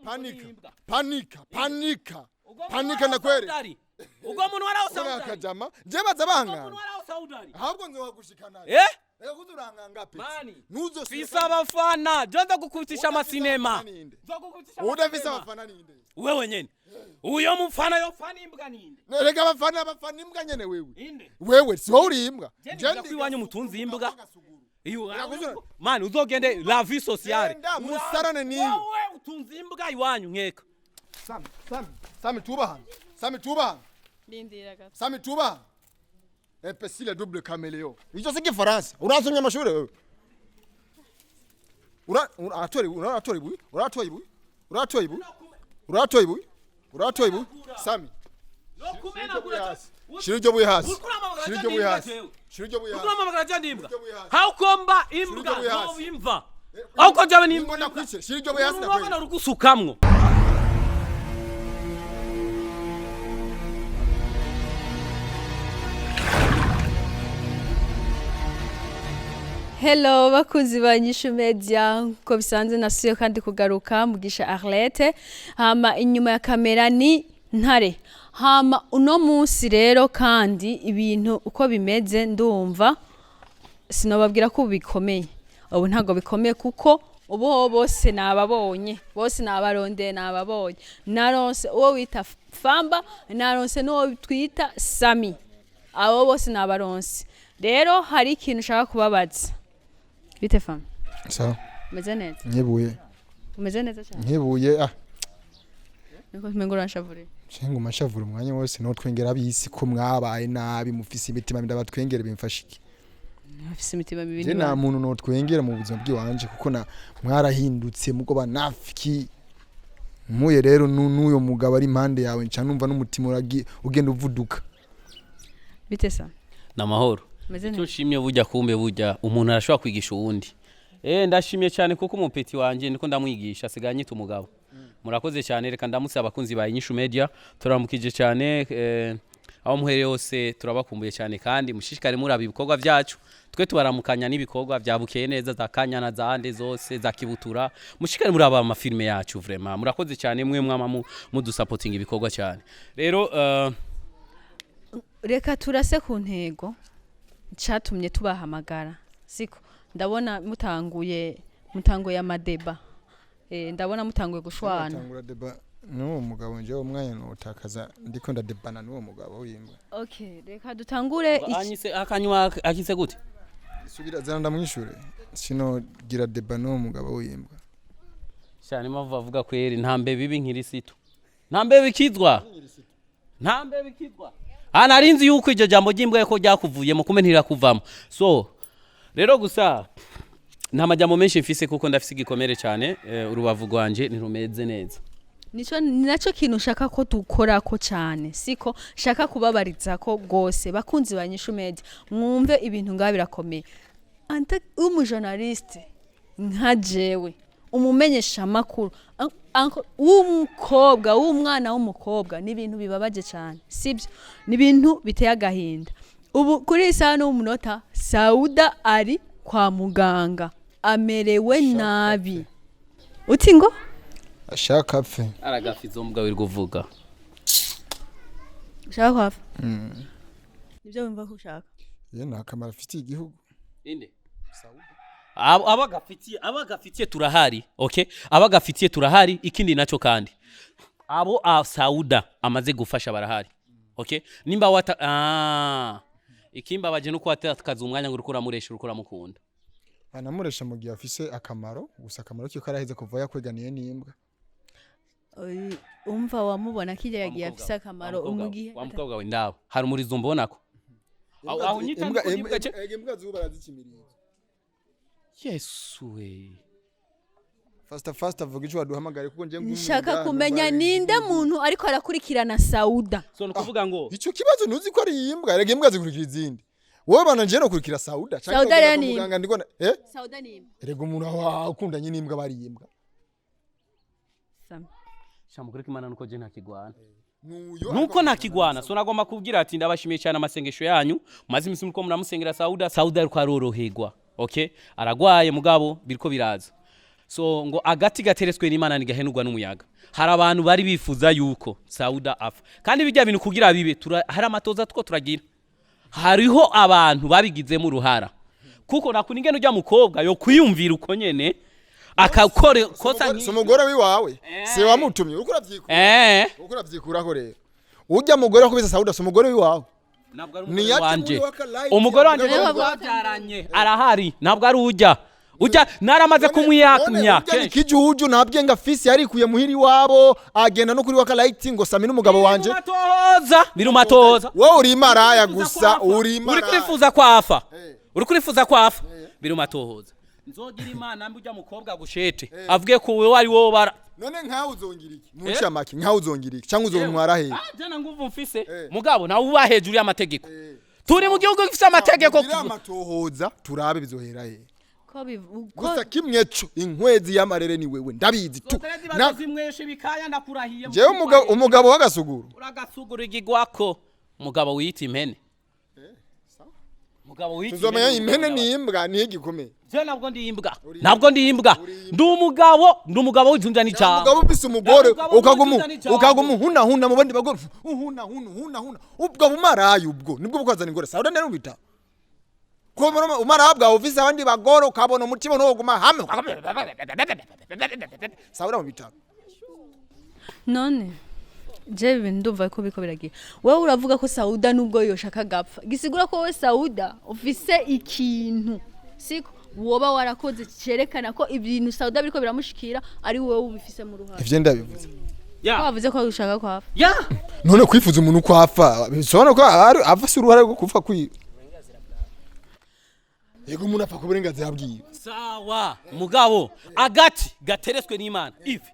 Panika, panika, panika, panika ndakwereka. Ubwo muntu waraho Uri Saudari. akajama je baza Ubwo muntu bankanga. waraho Saudari. Ahubwo nzohagushikana. Eh? Reka kuza urankanga pe. Mani. Ntuzosubire. Fisa abafana, je nzogukubitisha amasinema. Udafise abafana ninde? Nzogukubitisha Udafise amasinema. abafana ninde? Wewe nyene. Uyo mufana yofana imbwa ninde? Reka abafana imbwa nyene wewe. Inde. Wewe si wowe uri imbwa. Je niga kwiwanyu mutunzi imbwa. Iyo Reka kuza- mani uzogende la vie sociale. Genda musarane niyo. Wewe utunze imbwa iwanyu nkeka. Sami, Sami, Sami tubahana. Sami tubahana. Ndindira gato. Sami tubahana. Imbécile double caméléon. Icyo si igifaransa. Uransomye amashuri wewe. Ura uratora ibuye, uratora ibuye, uratora ibuye, uratora ibuye. Uratora ibuye. Uratora ibuye. Sami. Shira iryo buye hasi. Shira iryo buye hasi. Shira iryo buye hasi. Ukuramamagara je ndimbwa. Shira iryo buye hasi. Haukomba imbwa Shira iryo buye hasi. no imva. Hauko jawe ni Ningo ndakwice. Shira iryo buye hasi Urabona ndakwice. rugusukamwo. Hello bakunzi ba Nyishu Media, nkuko bisanzwe nasuye kandi kugaruka Mugisha Arlette. Hama inyuma ya kamera ni Ntare. Hama uno munsi rero kandi ibintu uko bimeze ndumva sinobabwira ko ubu bikomeye. Ubu ntabwo bikomeye kuko ubu ho bose nababonye, bose nabarondeye nababonye. Naronse uwo wita Famba, naronse n'uwo twita Sami. Abo bose nabaronse. Rero hari ikintu ushaka kubabaza. Bite Famba? Sawa. Umeze neza? Nkebuye. Umeze neza cyane. Nkebuye ah. Niko umengo uranshavuriye. Cenga umashavura umwanya wose no twengera abisi ko mwabaye nabi mufise imitima ndabatwengere bimfasha iki? Afise imitima mibi. Je nta muntu notwengera mu buzima bw'iwanje kuko na mwarahindutse mugo banafiki muye rero n'uyo mugabo ari impande yawe nca numva n'umutima ugenda uvuduka. Bite sa? Namahoro. Umeze Icyo neza. nshimye burya kumbe burya umuntu arashobora kwigisha uwundi. Ndashimye cyane kuko umupeti wanje niko ndamwigisha asigaye anyita umugabo. Murakoze cyane, reka ndamutse abakunzi ba Inyishu Media, turamukije cyane, aho muhereye hose turabakumbuye cyane kandi mushishikare muraba ibikorwa byacu. Twe tubaramukanya n'ibikorwa bya Bukeye neza za Kanyana za ande zose za Kibutura. Mushishikare muraba amafilme yacu vraiment. Murakoze cyane mwe mwama mudusapotinga ibikorwa cyane. Rero Reka turase ku ntego catumye tubahamagara. Siko ndabona mutanguye amadeba. Ndabona mutanguye gushwana. Tangura deba n'uwo mugabo njewe umwanya notakaza ndiko ndadebana n'uwo mugabo w'imbwa. Okay, reka dutangure anyise akanywa akise gute? Subira zana ndamwishure sino gira deba n'uwo mugabo w'imbwa. Cyane mpamvu bavuga kweri nta mbebe ibi nkirisitu. Nta mbebe ikizwa. Nta mbebe ikizwa. Ah, narinzi yuko iryo jambo ry'imbwa ko ryakuvuyemo kumbe ntirakuvamo. So rero gusa nta majambo menshi mfise kuko ndafise igikomere cyane, urubavu rwanje ntirumeze neza. Nico naco kintu ushaka ko dukorako cyane, siko shaka kubabariza ko gose bakunzi ba Nyishu Media mwumve ibintu ngaha birakomeye. Ante umujournaliste nka jewe umumenyesha makuru w'umukobwa w'umwana w'umukobwa ni ibintu bibabaje cyane, sibyo? Ni ibintu biteye agahinda. Ubu kuri iyi saha n'umunota Sauda ari kwa muganga amerewe nabi. Uti ngo Ashaka apfe. Aragafi zo mbwa wirirwa uvuga. Ushaka kwava? Nibyo wumva ko ushaka? Ye nta kamaro afitiye igihugu. Inde? Abagafitiye turahari, okay? Abagafitiye turahari, ikindi naco kandi. Abo Sauda amaze gufasha barahari. Okay? Nimba wata ikimbabaje nuko watakaza umwanya ngo uriko uramuresha uriko uramukunda. Anamuresha mu gihe afise akamaro, gusa akamaro kiko karaheze kuva yakweganiye n'imbwa. Oyi, umva wamubona kirya yagiye afise akamaro umugihe Wa mukobwa we ndawe. Hari umurizo mbonako. Aho nyita Imbwa ndiko n'imbwa imbwa zuba barazikimiriye. Yesu we. Faster faster vuga ico waduhamagare kuko nje Nshaka kumenya ninde muntu ariko arakurikirana Sauda. So nukuvuga ngo Ico kibazo ntuzi ko ari imbwa, erega imbwa zikurikira izindi. Wowe bana nje no kurikira Sauda. Canke Sauda wogenda rero kwa ni muganga ndiko Sauda ni imbwa. Erega umuntu aho akundanye n'imbwa bari imbwa. Sami. Shamukuri kimana nuko je ntakigwana. Nuyo Nuko ntakigwana, so nagomba kubwira ati ndabashimiye cyane amasengesho yanyu. Maze imisi muriko muramusengera Sauda, Sauda ariko aroroherwa. Okay? Aragwaye mugabo biriko biraza. So ngo agati gateretswe n'Imana ntigahenurwa n'umuyaga. Hari abantu bari bifuza yuko Sauda apfa, kandi bijya bintu kugira bibe hari amatoza two turagira, hariho abantu babigizemo uruhara, kuko nakuna ingene ujya mukobwa yo kwiyumvira uko nyene akakore kosa. Si umugore wiwawe, si wamutumye, uriko uravyikura? Uriko uravyikuraho rero. Urya mugore wakubise Sauda si umugore wiwawe? Ntabwo ari Ni umugore yacu wanje. muri waka light, Umugore wanje yavuga niwe ngo- twabyaranye arahari, ntabwo ari ujya naramaze kumwiyamya None urya ni kenshi. kijuju, nta bwenge afise, yarikuye muhiri wabo agenda no kuri waka light ngo Sami n'umugabo wanje. Biri mumatoza, biri mumatoza. Wowe uri maraya gusa, uri Uri maraya. kurifuza kwafa, uri kurifuza kwafa, biri mumatohoza. Nzogira Imana mbi ujya mukobwa gushete avuge ko wewe ari wowe bara. None nkawe uzongira iki mu ncamake? Nkawe uzongira iki cyangwa uzontwara hehe? Ah, jana nguvu mfise. Mugabo Mugabo nawe uba hejuru y'amategeko, turi mu gihugu gifise amategeko. Ugire amatohoza turabe bizohera hehe. Ko Gusa kimwe co, inkwezi y'amarere ni wewe, ndabizi tu. Zimweshe bikaya, ndakurahiye. Jewe umugabo w'agasuguru. Uragasugura igigwako, mugabo wiyita impene, mugabo wiyita Tuzomenya impene ni imbwa ni igikomeye. Je ntabwo ndi imbwa, ntabwo ndi imbwa, ndi umugabo, ndi umugabo w'inzunja n'ijambo. Umugabo ufise umugore Umugabo ukaguma w'inzunja n'ijambo. ukaguma uhunahuna mu bandi bagore, uhunahuna uhunahuna, ubwo bumarayi ubwo nibwo bukwazana ingore. Sauda ndari ubita ko umaraya bwawe ufise abandi bagore, ukabona umutima ntiwoguma hamwe. Sauda mu bitaro. None je ibintu ndumva ko biko biragira, wowe uravuga ko Sauda nubwo yoshaka agapfa, gisigura ko wowe Sauda ufise ikintu siko woba warakoze cyerekana ko ibintu Sauda biriko biramushikira ari wowe ubifise mu ruhare? Ivyo ndabivuze? Ya. Ko wavuze ko ushaka ko apfa. Ya. None kwifuza umuntu ko apfa bisobanura ko apfa si uruhare rwo kupfa kwiwe? Yego, umuntu apfa ku burenganzira bwiwe. Sawa, mugabo agati gateretswe n'Imana ivi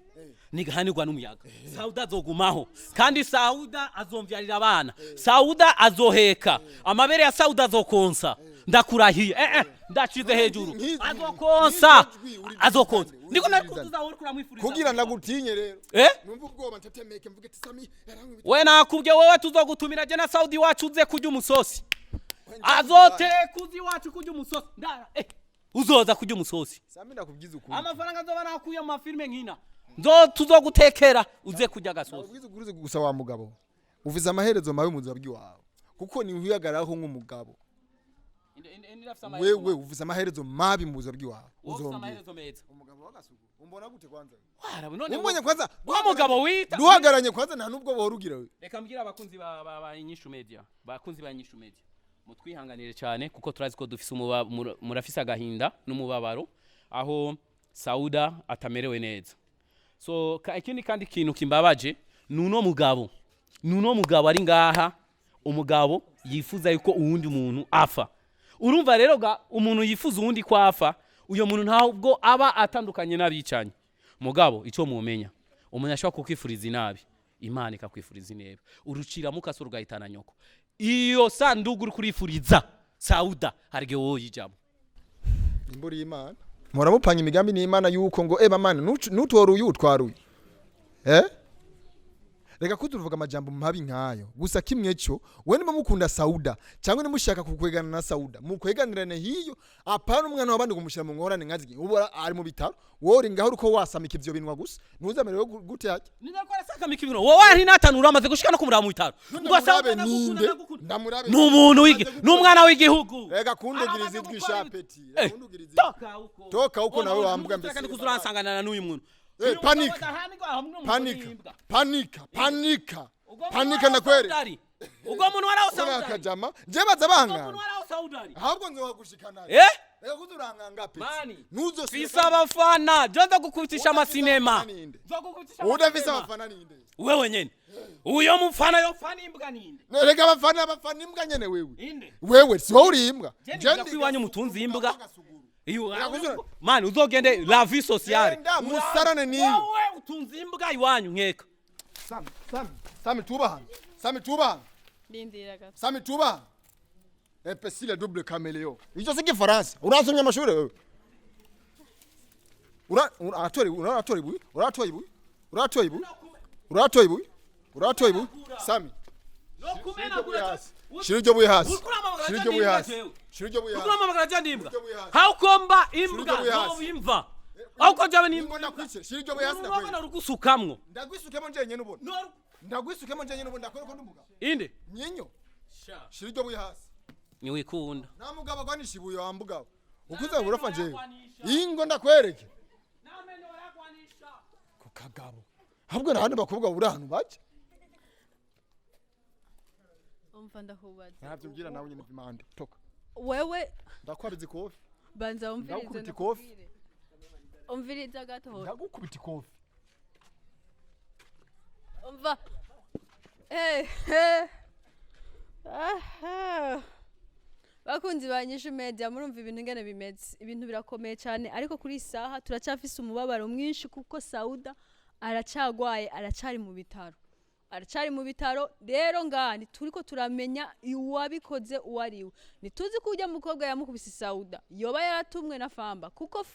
nigahanirwa n'umuyaga. Sauda azogumaho, kandi Sauda azomvyarira abana, Sauda azoheka amabere ya Sauda, azokonsa, ndakurahiye. Ndashize hejuru. Azokonsa, azokonsa, ndiko narikutuza wowe kuramwifuriza. Kugira ndagutinye rero. Numva ubwoba, ntetemeke, mvuge ati Sami yaranywa. We nakubye, wewe tuzogutumira je na Saudi wacu uze kurya umusosi, azoteka uzi iwacu kurya umusosi. Ndara uzoza kurya umusosi. Sami, ndakubwiza ukuri. Amafaranga nzoba nakuye mu mafilime nkina nzo tuzogutekera uze kurya agasosi. Ndakubwiza ukuri gusa, wa mugabo ufise amaherezo mabi mu buzima bw'iwawe, kuko ni uhihagararaho nk'umugabo. Wewe ufise amaherezo mabi mu buzima bw'iwawe, uzombwira umugabo w'agasuku umbona gute kwanza? Umbonye kwanza? Wa mugabo wita Duhagaranye kwanza, nta nubwo bohora ugira we. Reka mbwira abakunzi ba Inyishu Media, bakunzi ba Inyishu Media, mutwihanganire cyane kuko turazi ko dufise murafise agahinda n'umubabaro aho Sauda atamerewe neza. So ikindi kandi kintu kimbabaje nuno mugabo, nuno mugabo ari ngaha, umugabo yifuza yuko uwundi muntu afa. Urumva rero ga umuntu yifuza uwundi ko afa, uyo muntu ntabwo aba atandukanye n'abicanyi. Mugabo icyo mumenya, umuntu ashobora kukwifuriza inabi, Imana ikakwifuriza ineba, urucira mukaso rugahitana nyoko. Iyo sandugu uri kurifuriza Sauda hari igihe wowe uyijamo. Imburi y'Imana, muramupanga imigambi n'Imana yuko ngo eba mana nutora uyu utwara uyu. Reka kutuvuga amajambo mabi nkayo. Gusa kimwe cyo, we niba mukunda Sauda cyangwa niba mushaka kukwegana na Sauda, mukweganirane hiyo, apana umwana w'abandi kumushyira mu ngorane nkazi. Ubu ari mu bitaro, wowe uri ngaho uriko wasamika ivyo binwa gusa, ntuzamerewe gute hajya. Ninakora sakamika ibintu wowe ari natanura amaze gushika no kumuraba mu bitaro ngo Ndamurabe. Sauda ndagukunda, Ninde? ndagukunda. Ndamurabe. Ni umuntu w'igi ni umwana w'igihugu. Reka kundugiriza Aramaze ijwi gukora shapeti. Reka toka huko. Toka huko nawe wambwa mbese. Kandi kuzuransangana n'uyu muntu. Eh, Uyu panika. mugabo adahanirwa hamwe n'umuntu Panika. w'imbwa. Panika, panika. Ubwo muntu Panika, waraho ndakwere. Saudari. Ubwo muntu waraho Uri Saudari. akajama je baza Ubwo bangana. muntu waraho Saudari. Ahubwo nzohagushikana. Reka kuzurankanga peti. Mani. Ntuzosubire. Fisa abafana je nzogukubitisha Udafise amasinema. abafana ninde? Nzogukubitisha Udafise amasinema. abafana ninde? Wewe nyene uyo mufana yofana imbwa ninde? Reka abafana, abafana imbwa nyene wewe. Inde? Wewe si wowe uri imbwa. Je ndiga ko iwanyu mutunze imbwa. Iyo Nakuzura- mani uzogende la vie sociale. Genda musarane niyo. Wowe utunze imbwa iwanyu nkeka. Sami, Sami, Sami tuba. Sami tuba. Ndindira gato. Sami tuba. Imbécile double caméléon. Icyo si gifaransa. Urasomye amashuri wewe? Ura uratora uratora ibuye, uratora ibuye, uratora ibuye, uratora ibuye, uratora ibuye. Sami. Shira iryo buye hasi. Shira iryo buye hasi. Shira iryo buye hasi. Ukuramamagara je ndimbwa. Shira iryo buye hasi. Haukomba Shira imbwa iryo buye hasi. no imva. Ahubwo jawe ni Ingo ndakwicira, shira iryo buye hasi urabona ndakwereka. Rugusukamwo. Ndagwisukemo njenyene ubona. Ndagwisukemo njenyene ubona, ndakwereka ko ndi umugabo. Inde? Nyinyo. Shira iryo buye hasi. Niwikunda. Nta mugabo agwanisha ibuye wa mugabo. Ukuze urofa njewe. Ingo ndakwereke. Ku kagabo. Ahubwo nta bandi bakobwa buri ahantu baca. Umva, ndakubaza. Ntabyo mbwira nawe nyine vimande. Toka. Wewe. Ndakwabiza ikofi. Banza wumvirize. Ndagukubita ikofi. Ndakubwire. Umviriza gatoya. Ndagukubita ikofi. Umva. Eh, eh. Aha. Bakunzi ba Nyishu Media, murumva ibintu ingene bimeze. Ibintu birakomeye cyane, ariko kuri iyi saha turacyafise umubabaro mwinshi kuko Sauda aracagwaye, aracari mu bitaro. Aracari mu bitaro. Rero ngaha ntituriko turamenya uwabikoze uwo ari we. Ntituzi ko ujya mukobwa yamukubise Sauda yoba yaratumwe na Famba, kuko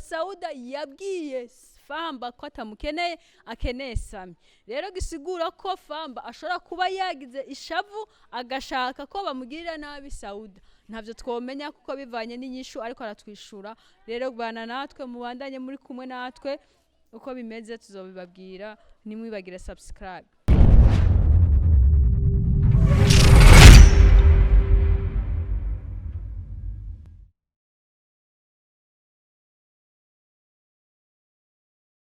Sauda yabwiye Famba ko atamukeneye, akeneye Sami. Rero gisigura ko Famba ashobora kuba yagize ishavu agashaka ko bamugirira nabi Sauda. Ntabyo twomenya kuko bivanye n'inyishu ariko aratwishura. Rero bana natwe, mubandanye muri kumwe natwe, uko bimeze tuzobibabwira. Nimwibagire subscribe.